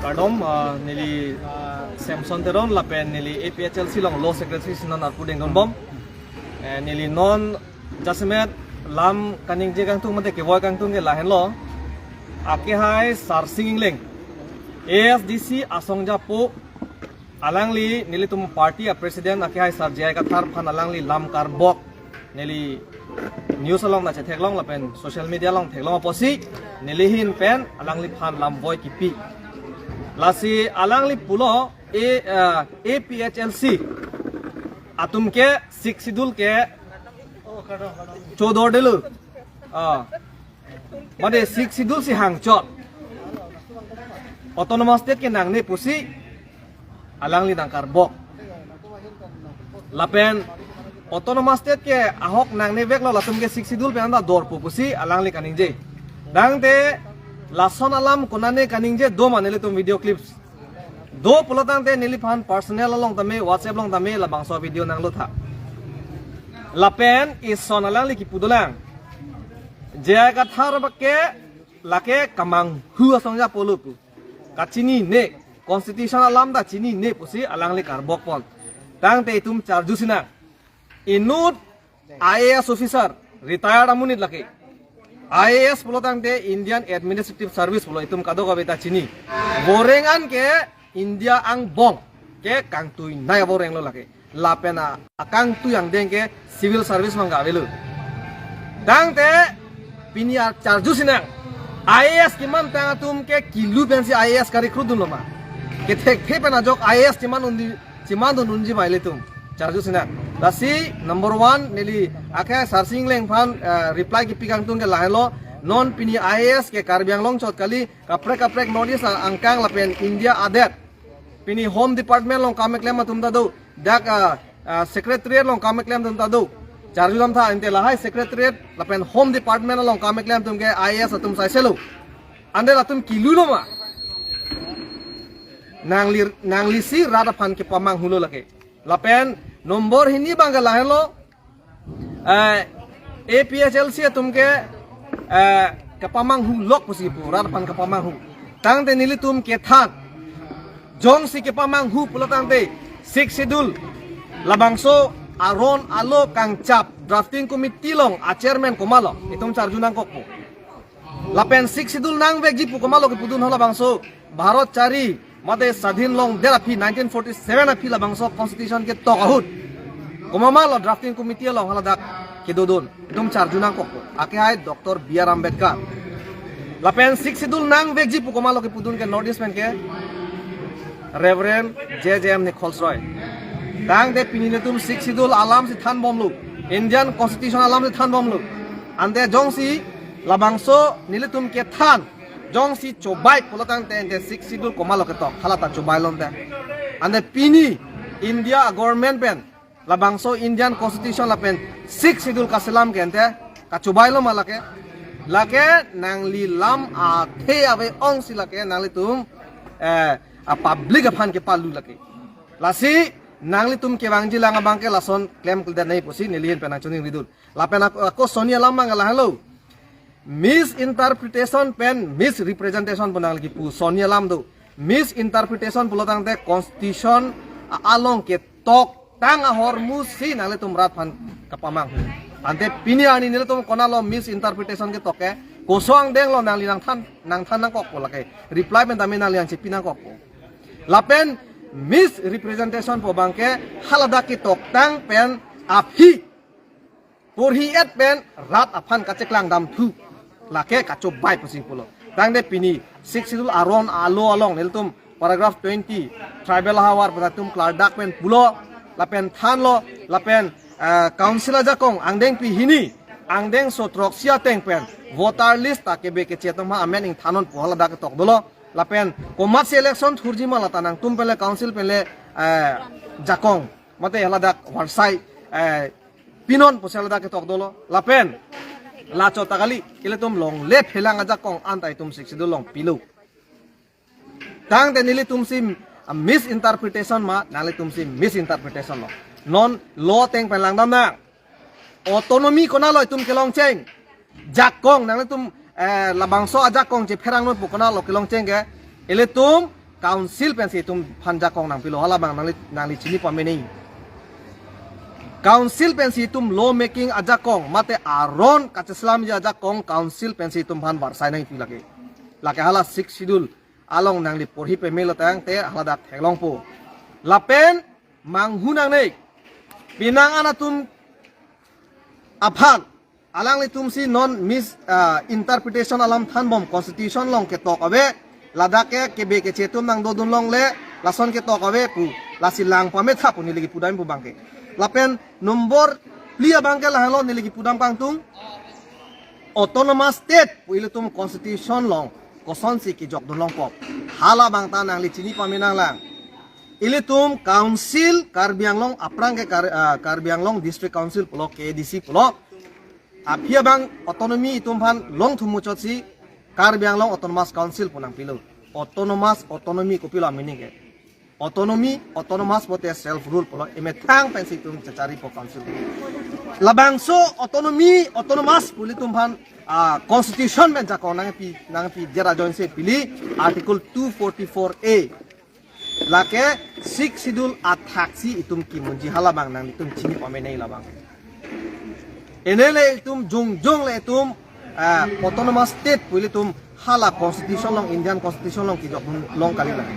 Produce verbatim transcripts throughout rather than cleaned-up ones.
Kardom, ah, neli, ah, Samson Teron lapen neli A P H L C along Law Secretary si non arpu dengdunbom. Eh, neli non jasemet lam kaningje kangtung mate kevoi kangtung ke lahenlo. Akehai Sarsing Engleng, A S D C asong japo, alangli nelitum party a president akehai Sar J I Kathar aphan alangli lam karbok neli news along ta chetheklong lapen social media along theklong apotsi neli ahin pen alangliphan lam voi kipi. Lasi alangli pulo, A, ah, A P H L C atum ke Sixth Schedule ke chodor delo. Ah. Mate Sixth Schedule si hangchot, Autonomous State ke nangne pusi alangli nangkarbok. Lapen Autonomous State ke ahok nangneveklo, latum ke Sixth Schedule pen anta dorpo pusi alangli kaningje. Tangte lason alam konane kaningje do ma nelitum video clips do pulo tangte neliphan personal along tame, WhatsApp along tame labangso video nanglo tha. Lapen ison alangli kipu dolang, J I Kathar abang ke lake kemanghu asong japo lo pu. Kachinine, constitution alam ta chinine pusi alangli karbokpon. Tangte itum charju sinang. Inut I A S officer, retired amonit lake. I A S pulo tangte Indian Administrative Service pulo, itum kadokave ta chini. Voreng an ke India angbong ke kangtuinei avoreng lo lake. Lapen a, akangtui angdeng ke civil service abang ke avelo. Tangte pini archarju sinang, I A S kemantang atum ke kilu pensi I A S karekrut dunlo ma? Kethekthe pen ajok I A S kemandun di, kemandun unji ma ilitum? Charju sinang. Lasi number one, neli akehai Sarsing Engleng aphan, eh, reply kipi kangtung ke lahenlo. Non pini I A S ke Karbi Anglong chot kali, kaprek kaprek North East angkang lapen India adet. Pini Home Department along kam keklem atum ta do, dak, ah, ah, Secretariat along kam keklem atum ta do. Charju dam tha, ante lahai Secretariat lapen Home Department along kam keklem atum ke I A S atum saiselo. Ante latum kilu lo ma? Nangli, nanglisi rat aphan kepamanghu lo lake. Lapen number hini abang ke lahenlo, eh, A P H L C atum ke, eh, kepamanghu lok pusi pu, rat aphan kepamanghu. Tangte nelitum kethan, jongsi kepamanghu pulo tangte Sixth Schedule labangso aron alo kangchap drafting committee along a chairman komatlo, itum charju nangkokpo. Lapen Sixth Schedule nangvekji pu komatlo kepudun, halabangso Bharat chari mate swadhin longdet aphi, nineteen forty-seven aphi labangso constitution ketok ahut komatlo drafting committee along haladak kedodun? Itum charju nangkokpo. Akehai Doctor B R Ambedkar. Lapen Sixth Schedule nangvekji pu komatlo kepudun ke North East pen ke Reverend J J M Nichols Roy. Tangte pini nelitum Sixth Schedule alam si thanbomlo, Indian Constitution alam si thanbomlo. Ante jongsi labangso nelitum kethan jongsi chobai pulo tangte, ante Sixth Schedule komatlo ketok, hala ta chobai lonte. Ante pini India government pen labangso Indian Constitution lapen Sixth Schedule kaselam ke ante kachobai lo ma lake? Lake nangli lam athe ave ongsi lake nanglitum, eh, a public aphan kepalu lake. Lasi nanglitum kevangji lang abang ke lason klemkledet nangji pusi neli ahin pen nangchoningridun. Lapen ako, ako soni alam abang lahenlo. Misinterpretation pen misrepresentation pu nangli kipu soni alam do. Misinterpretation pulo tangte constitution a-, along ketoktang ahormu si nanglitum rat aphan kepamanghu. Ante pini arni nelitum konatlo misinterpretation ketok ke? Koson angdenglo, nangli nangthan, nangthan nangkokpo lake. Reply pen tame nangli nangchepi nangkokpo. Lapen misrepresentation pu abang ke haladak ketoktang pen aphi porhi et pen rat aphan kacheklang damthu, lake kachobai pusi pulo. Tangte pini Sixth Schedule aron alo along nelitum paragraph twenty, tribal havar pu atum klardak pen pulo, lapen thanlo, lapen, eh, council ajakong angdengpi hini, angdengso throksi ateng pen voter list ta kebe keche atum ha amen ingthannon pu haladak ketok dolo. Lapen komatsi election thurji ma lata nangtum pen le council pen le, eh, jakong mate haladak warsai, eh, pinon pusi haladak ketok dolo. Lapen la chot ta kali, ilitum longle phelang ajakong anta itum Sixth Schedule along pilo. Tangte nelitum si, ah, misinterpretation ma, nanglitum si misinterpretation lo. Non law ateng pen langdam nang. Autonomy konatlo itum kelongcheng? Jakong, nanglitum eh, labangso ajakong chepherang non pu konatlo kelong cheng ke, ilitum council pensi itumphan jakong nangpilo, halabang nangli, nangli chini pamenei. Council pensi itum law making ajakong, mate aron kacheslamji ajakong, council pensi itumphan varsai nangpi lake. Lake hala Sixth Schedule along nangli porhi pemelo tangte haladak theklongpo. Lapen manghu nangne, pinang an atum aphan, alanglitumsi non mis, ah, interpretation alam thanbom, constitution along ketok ave, ladak ke kebe keche atum nangdodun longle, lason ketok ave pu, lasi lang pametha pu neli kipudam pu abangke. Lapen number phli abangke lahenlo neli kipudam kangtung, autonomous state pu ilitum constitution along kosonsi kijokdun longpo, halabang ta nangli chini pamenanglang. Ilitum council Karbi Anglong aphrang ke Kar-, ah, Karbi Anglong District Council pulo, K A D C pulo, aphi abang autonomy itumphan longthum muchotsi Karbi Anglong Autonomous Council pu nangpilo. Autonomous, autonomy kopilo ameaning ke? Autonomy, autonomous pulote self rule pulo, emethang pensi itum checharipo council. Labangso autonomy, autonomous pu ilitumphan, ah, constitution pen jakong nangpi, nangpi jera join se pili, Article two forty-four A. Lake Sixth Schedule athaksi itum kimunji, halabang nanglitum chini pamenei labang. Enele itum jongjong le itum, ah, autonomous state pu ilitum hala constitution along, Indian constitution along kijokdun long kali lake.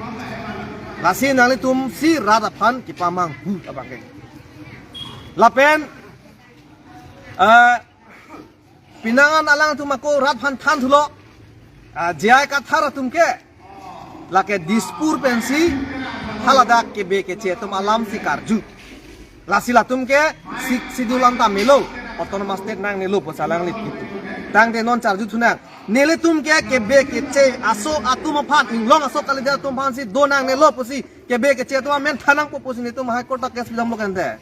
Lasi nanglitumsi rat aphan kipamanghu abangke. Lapen, ah, pinang an alangtum ako rat aphan thanthulo, ah, J I Kathar atum ke, lake Dispur pensi haladak kebe keche atum alamsi karju. Lasi latum ke Sixth Schedule anta melo, autonomous state nangnelo pusi alangli kipu. Tangte non charjuthunang. Nelitum ke kebe keche aso atum aphan, inglong aso kalidet atum aphansi do nangnelo pusi, kebe keche atum amen thanangpo pusi nelitum High Court ta case pidamlo kente.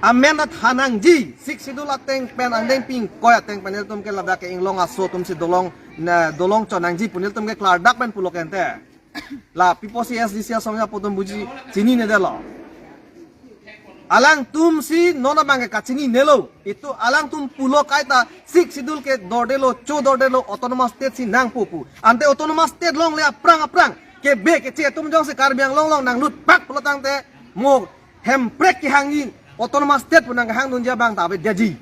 Amen ta thanangji, Sixth Schedule ateng pen, angdeng pingkoi ateng pen nelitum ke ladak ke inglong aso atumsi dolong, na, dolong chonnangji pu nelitum ke klardak pen pulo kente. La piposi S D C asong apo atum buji chininedetlo. Alangtumsi non abangke kachininelo. Itum alangtum pulo kaita Sixth Schedule ke dordelo, chodordelo, autonomous state si nangpo pu. Ante autonomous state longle aphrang aphrang kebe keche atum jongsi Karbi Anglong along nanglutpak pulo tangte mo Hemprek kehangji, autonomous state pu nangkehangdunji abang ta avedetji.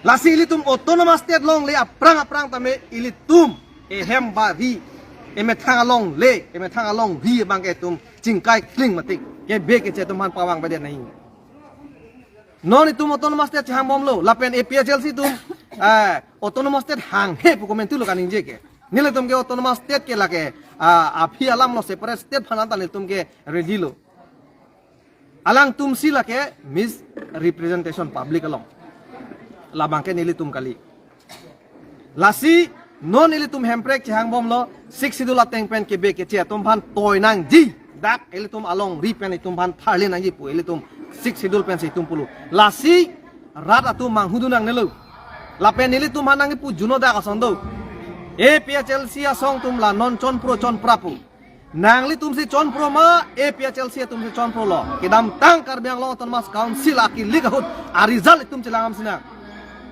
Lasi ilitum autonomous state longle aphrang aphrang tame ilitum ehem bari, emethang alongle, emethang alongri abangke itum chingkai kling matik, kebe keche atum aphan pavangvedet nangji. Non itum autonomous state chehangbomlo, lapen A P H L C atum, eh, autonomous state hanghe pu komantulo kaningje ke. Nelitum ke autonomous state ke lake, ah, aphi alamlo, separate state aphan anta nelitum ke ready lo. Alangtumsi lake misrepresentation public along. Labangke nelitum kali. Lasi non ilitum Hemprek chehangbomlo, Sixth Schedule ateng pen kebe keche atum aphan toi nangji. Dak ilitum alongri pen itum aphan tharle nangji pu ilitum Sixth Schedule pensi itum pulo. Lasi rat atum manghudun nangnelo. Lapen nelitum aphan nangkipu juno dak ason do. A P H L C asong atum la non chonphro chonphra pu. Nanglitumsi chonphro ma, A P H L C atumsi chonphrolo? Kedamtang Karbi Anglong Autonomous Council akilik ahut aresult itum chelang-am sinang.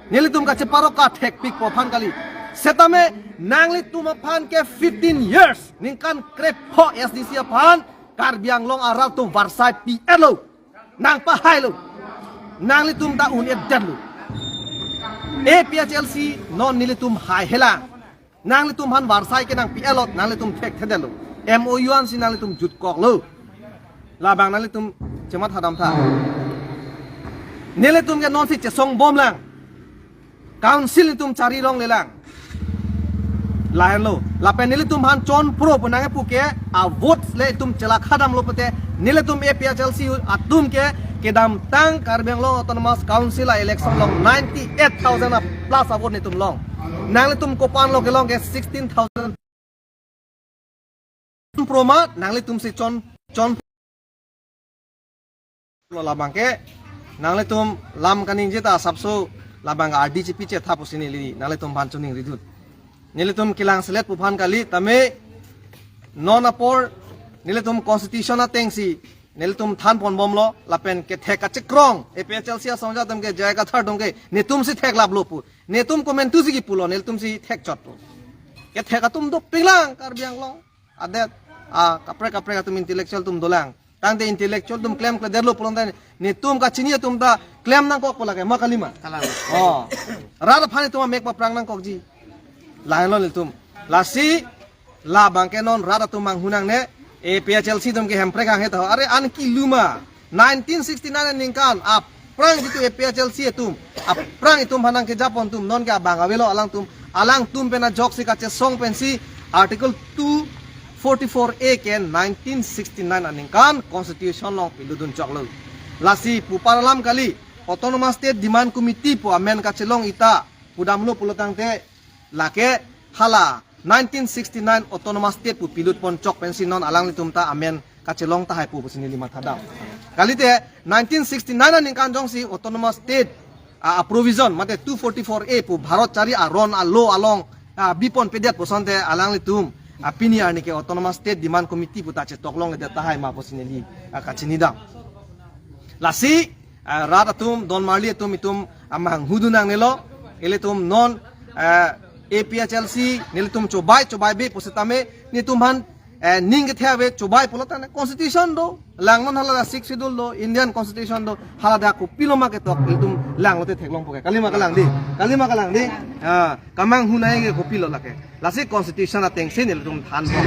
Nelitum kacheparok kathekpikpo aphan kali. Setame nanglitum aphan ke fifteen years, ningkan krepho S D C aphan Karbi Anglong arat atum varsai pi-etlo. Nangpahailo. Nanglitum ta un-edetlo. A P H L C non nelitum haihelang. Nanglitum aphan varsai ke nangpi-etlot, nanglitum thekthedetlo. M O U ansi nanglitum jutkoklo. Labang nanglitum chematha damtha. Nelitum ke nonsi chesongbomlang. Council nelitum chari longlelang. Lahenlo. Lapen nelitum aphan chonphro pu nangkipu ke, a vote le itum chelakha damlo pute, nelitum A P H L C atum ke kedamtang Karbi Anglong Autonomous Council a-election along ninety-eight thousand a plus a vote nelitum long. Nanglitum kopanlo kelong ke sixteen thousand. Chonphro ma, nanglitumsi chon, chon lo labang ke, nanglitum lam kaningje ta asapso labang R D G P chetha pusi neli nanglitum aphan choningridun. Nelitum kelang selet pu aphan kali tame non apor nelitum constitution atengsi nelitum thanponbomlo, lapen kethek kachekrong A P H L C asong atum ke, J I Kathar atum ke, netumsi theklaplo pu. Netum komantusi kipulo, nelitumsi thekchotpo. Kethek atum dopiklang Karbi Anglong adet, ah, kaprek kaprek atum intellectual atum dolang. Tangte intellectual atum klemkledetlo pulote netum kachini atum ta klem nangkokpo lake, ma kalima? Kalang. Oh. Rat aphan itum amek paprang nangkokji. Lahenlo nelitum. Lasi, labang ke non rat atum manghu nangne, A P H L C atum ke Hemprek hanghe taho. Are an keluma. Nineteen sixty-nine aningkan aphrang jitu A P H L C atum, aphrang itum aphan nangkejapon atum, non ke abang avelo alangtum. Alangtum pen ajoksi kachesong pensi Article two forty-four A ke nineteen sixty-nine aningkan Constitution along pilutdun choklo. Lasi pupar alam kali, Autonomous State Demand Committee pu amen kachelong ita pudamlo pulotangte, lake hala nineteen sixty-nine Autonomous State pu pilutpon chok pensi non alanglitum ta amen kachelong tahai pu pusi neli mathadam. Kalite nineteen sixty-nine aningkan jongsi Autonomous State, ah, a provision mate two forty-four A pu Bharat chari aron a-law along, ah, biponpedet pusonte alanglitum, ah, pini arni ke Autonomous State Demand Committee pu ta chetoklongledet tahai ma pusi neli, ah, kachinidam. Lasi, ah, rat atum, donmarli atum, itum amang hudun nangnelo, ilitum non, ah, A P H L C nelitum chobai chobai be pusitame, netum aphan, eh, ning kethe ave chobai pulotangte Constitution do, langnon hala Sixth Schedule do, Indian Constitution do, hala dak kopilo ma ketok, ilitum langlote theklongpo ke. Kalima kalang dei, kalima kalang dei. Ah, kamanghu nai ke kopilo lake. Lasi Constitution atengsi nelitum thanbom.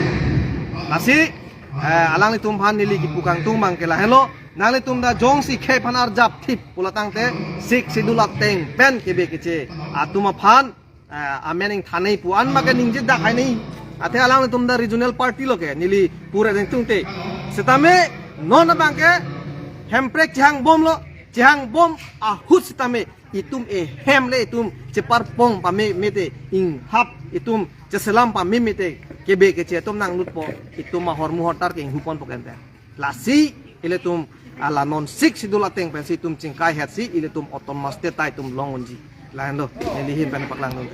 Lasi, eh, alanglitum aphan neli kipu kangtung abang ke lahenlo, nanglitum ta jongsi khei aphan arjap thip pulotangte Sixth Schedule ateng pen kebe keche atum aphan, eh, amen ingthan nai pu an ma ke ningje dak hai nai. Athe alanglitum ta regional party lo ke, neli pura deng tungte. Setame non abang ke Hemprek chehangbomlo, chehangbom ahut setame itum ehem le itum cheparpong pame mete, inghap itum cheselam pame mete, kebe keche atum nanglutpo, itum ahormu hotar ke inghuponpo kente. Lasi ilitum hala non Sixth Schedule ateng pensi itum chingkai hetsi ilitum Autonomous State ta itum long unji. Lahenlo, neli ahin pen paklangdun.